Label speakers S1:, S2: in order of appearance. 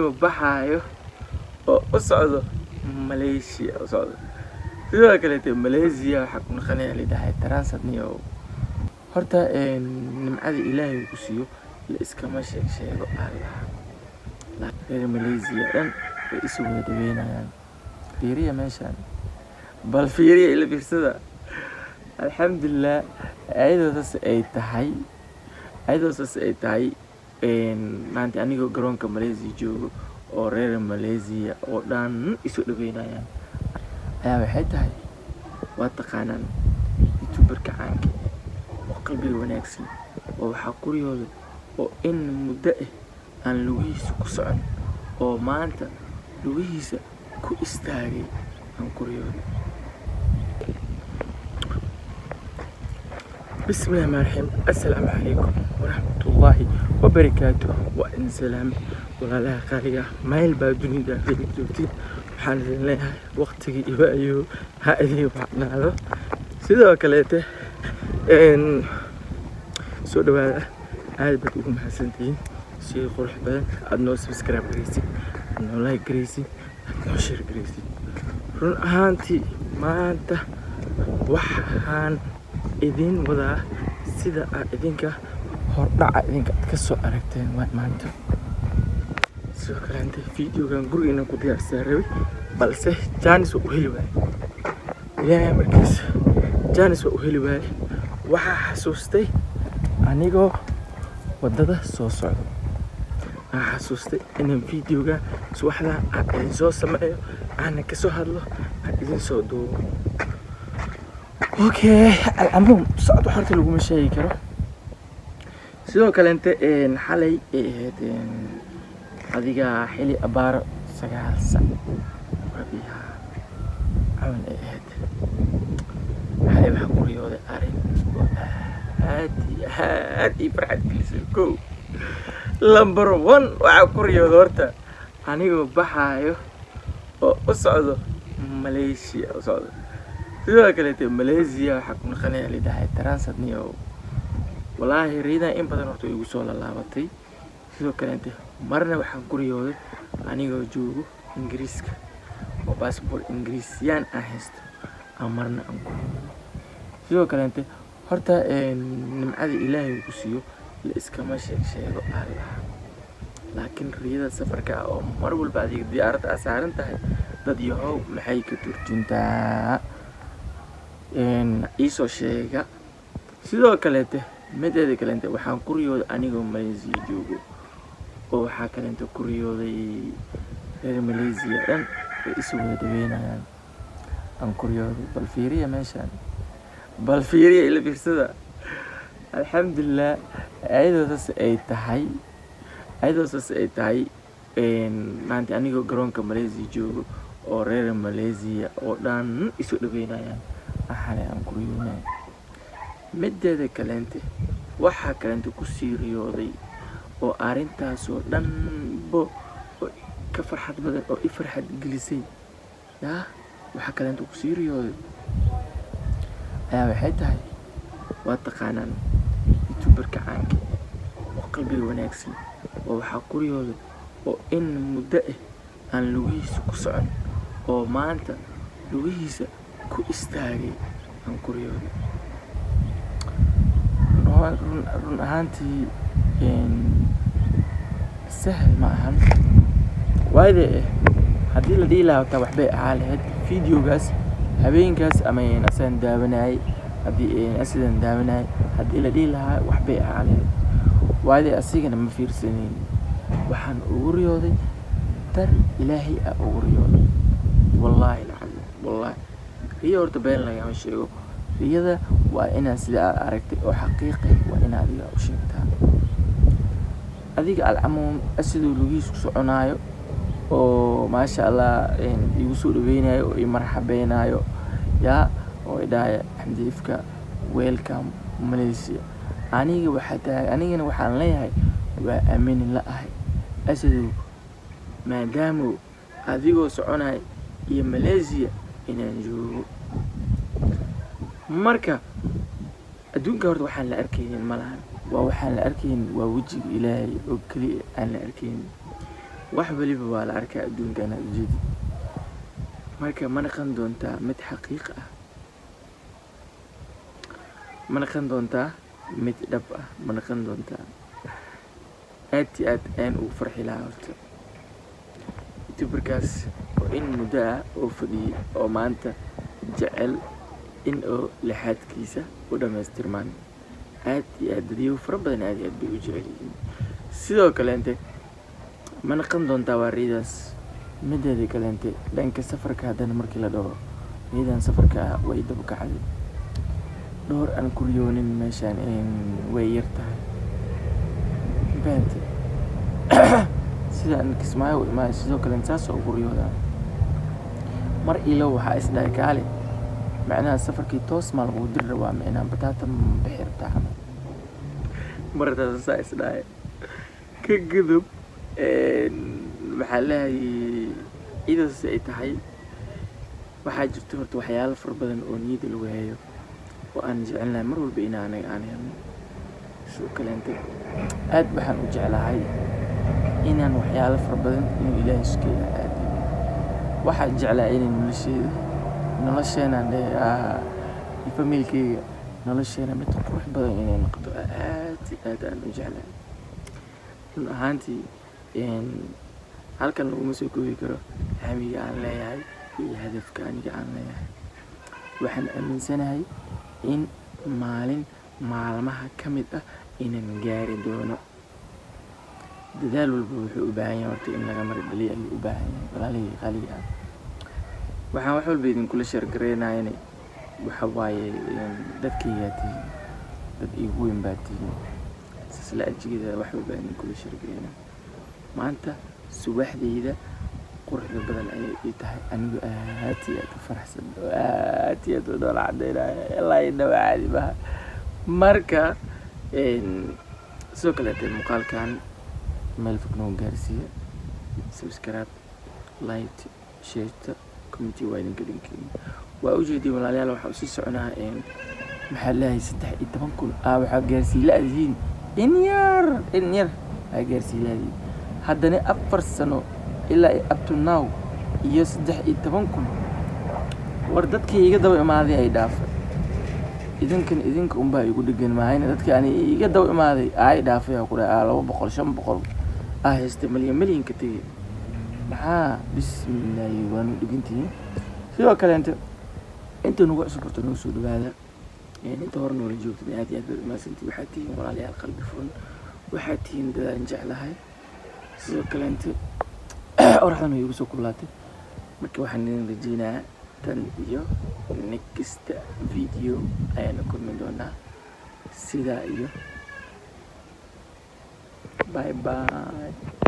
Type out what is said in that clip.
S1: Baxaayo oo u socdo Malaysia u socdo. Sidoo kaleete Malaysia waxaa ku naqanaya lidhahay transit niyow. Horta nimcada Ilaahay ku siiyo la iskama sheeg sheego Allah. Reer Malaysia dhan way isu wada dhaweynayaan. Fiiriya meeshaan, bal fiiriya, ila fiirsada. Alxamdulilah, ayadoo saas ay tahay, ayadoo saas ay tahay, maanta anigoo garoonka Malaysia joogo oo reer Malaysia oo dhan isu dhaweynayaan ayaa waxay tahay, waa taqaanaan youtuberka caanka oo qalbiga wanaagsan oo waxaa kuryooda oo in muddo ah aan lugihiisa ku socon oo maanta lugihiisa ku istaagay aan kuryooday. Bismillahi rahmaani rahiim. Assalaamu calaykum waraxmatullaahi wabarakaatuh. Waa idin salaamay, walaalaha qaaliga ah, meel baa dunida idin joogtiin. Waxaan idin leeyahay waqtigii iyo ayuu ha idin wacnaado. Sidoo kaleete soo dhawaada, aad baad ugu mahadsantihiin si qurux badan aad noo subscribe garaysid, aad noo like garaysid, aad noo share garaysid. Run ahaantii maanta waxaan idin wadaa sida aad idinka hordhaca idinka aad ka soo aragteen. Waa maanta sidoo kaleente videogan guriga inaan ku diyaarsaa rabay, balse chance waa u heli waaye. Ilaahay markiis chance waa u heli waaye. Waxaa xasuustay anigoo waddada soo socdo, aan xasuustay inaan videoga subaxdan aan idin soo sameeyo, aana kasoo hadlo, aan idin soo duubo. Okay, alcamuum socod wax horta laguma sheegi karo. Sidoo kaleente xalay ay ahayd adiga xili abaaro 9 sac rabiha camal ay ahayd. Xalay waxaan ku riyooday arrin oo aad iyo aad ii farxad gelisay. Kow, number one, waxaan ku riyooday horta anigoo baxaayo oo u socdo Malaysia u socdo. Sidoo kaleete Malaysia waxaa ku naqanaya lidhahay transit niyow. Wallaahi riidan in badan horta igu soo laalaabatay. Sidoo kaleete marna waxaan ku riyooday anigoo joogo Ingiriiska oo passport Ingiriisiyaan aan haysto aan marna aan ku riyooday. Sidoo kaleete horta nimcada Ilaahay ku siiyo la iskama sheeg sheego Allah, laakiin riyada safarka ah oo mar walba adiga diyaaradda aad saaran tahay, dad yahow, maxay ka turjuntaa? Iisoo sheega. Sidoo kaleete mideeda kaleete waxaan ku riyooday anigoo Malaysia joogo oo waxaa kaleete ku riyooday reer Malaysia dhan way isu wada dhaweynayaan aan ku riyooday. Bal fiiriya meeshaan, bal fiiriya, ila fiirsada. Alxamdulilah, ayadoo saas ay tahay, ayadoo saas ay tahay, maanta anigoo garoonka Malaysia joogo oo reer Malaysia oo dhan isu dhaweynayaan xalay aan ku riyoonay. Mideeda kaleente waxaa kaleente kusii riyooday oo arrintaasoo dhanbo oo ka farxad badan oo i farxad gelisay yaa, waxaa kaleente kusii riyooday ayaa waxay tahay, waa taqaanaan youtuberka caanka oo qalbiga wanaagsan oo waxaa ku riyooday oo in muddo ah aan lugihiisa ku socon oo maanta lugihiisa ku istaagay aan ku riyooday. Run ahaantii sahal ma ahan waayde. Haddii la dhihi lahaa hataa waxbay ahaa lahayd videogaas habeenkaas ama asagan daawanayay, haddii asigan daawanayay haddii la dhihi lahaa waxbay ahaa lahayd waayde. Asigana ma fiirsaneyn. Waxaan ugu riyooday dar Ilaahay aa ugu riyooday, wallaahi alcadiim. Wallaahi riyo horta been lagama sheego. Riyada waa inaad sida aad aragtay oo xaqiiqi waa inaad adiga u sheegtaa. Adiga alcamuum siduu lugihiis ku soconaayo oo maasha Allah igu soo dhaweynayo oo i marxabeynayo yaa oo i dhahaya, "Xamdi Ifka, welcome Malaysia." Aniga waxaa tahay, anigana waxaan leeyahay waa aamini la ahay asadow, maadaama adigoo soconaya iyo Malaysia inaan joogo. Marka adduunka horta waxaan la arkaynin ma lahan, waa waxaan la arkaynin, waa wejiga Ilaahay oo keliya aan la arkaynin. Wax waliba waa la arkaa adduunkan aad ujeedid. Marka ma naqon doontaa mid xaqiiq ah? Ma naqon doontaa mid dhab ah? Ma naqon doontaa? Aad iyo aad ayaan ugu farxi lahaa horta youtuberkaas oo in muddo ah oo fadhiyay oo maanta jecel in oo lixaadkiisa u dhamaystirmaan. Aad iyo aad dadyow fara badan aad iyo aad bay u jecel yihiin. Sidoo kaleente, ma naqon doontaa waa riyadaas. Mideeda kaleente, dhanka safarka haddana markii la dhaho, riyadan safarka ah way daba kacday. Dhowr aan ku riyoonin meeshaan way yar tahay. Fahantay? Sida aan Kismaayo u imaaday, sidoo kale saas oo ugu riyoodaa. Mar ilo waxaa is dhahay, kaale, macnaha safarkii toos maa lagu diri rabaa, macnaha bataata ma bixi rabtaa camal. Martaas saa is dhahay. Ka gudub, maxaa leeyahay, idaas ay tahay, waxaa jirto horta waxyaalo fara badan oo niyadda lagu hayo oo aan jecelnahay mar walba in anaga aan helno. Sidoo kaleente, aad waxaan u jeclahay inaan waxyaalo fara badan inuu Ilaahay iskeena aadiyo. Waxaan jeclahay inay nolosheeda, nolosheenaan dhehe, familkeyga nolosheena mid qurux badan inay noqoto aad iyo aad aan u jeclahay. Run ahaantii, halkan laguma soo koobi karo hamiga aan leeyahay iyo hadafka aniga aan leeyahay. Waxaan aaminsanahay in maalin maalmaha ka mid ah inaan gaari doono. Dadaal walba wuxuu u baahan yahay horta in laga mara dhaliyo ayuu u baahan yahay. Walaalahey qaaliga ah, waxaan wax walba idinkula share gareynayana waxa waaye dadkaygaa tihiin, dad iigu weyn baa tihiin. Saas la ajigeeda wax walba idinkula share gareynaa. Maanta subaxdayda quruxda badan ayay ii tahay, anigu aad iyo aad u faraxsan oo aad iyo aad u dhoola cadeynaya ilaa indhaba caadi maha. Marka sidoo kaleete, muuqaalkan meel fog noo gaarsiiya. Subscribe, like, share, comment waa idinka dhankiina. Waa ujeediyay, walaalayaal. Waxaa usii soconaa, maxaa leeyahay, 13,000 waxaa gaarsii la-dihiin in yar, in yar aa gaarsii la-dihiin. Haddana 4 sano ilaa up to now iyo 13,000. War dadkii iga daba imaaday ay dhaafay. Idinkan idinka unbaa igu dhegan maahayna, dadkii ani iga daba imaaday ay dhaafay. Aa ku dhahay 200, 500 aa haystay, malyan malyanka tegey. Maxaa bismillaahi, waanu dhegantihiin. Sidoo kaleente, inta nagu cusub horta nagu soo dhawaada. Inta hore noola joogtay, aad iyo aad baad umahadsantihiin. Waxaad tihiin walaalayaal qalbi furan, waxaad tihiin dadaan jeclahay. Sidoo kaleente, oraxdan way igu soo kululaatay. Marka waxaan idin rajeynayaa tan iyo next video ayaanu kulmi doonaa. Sidaa iyo bye bye.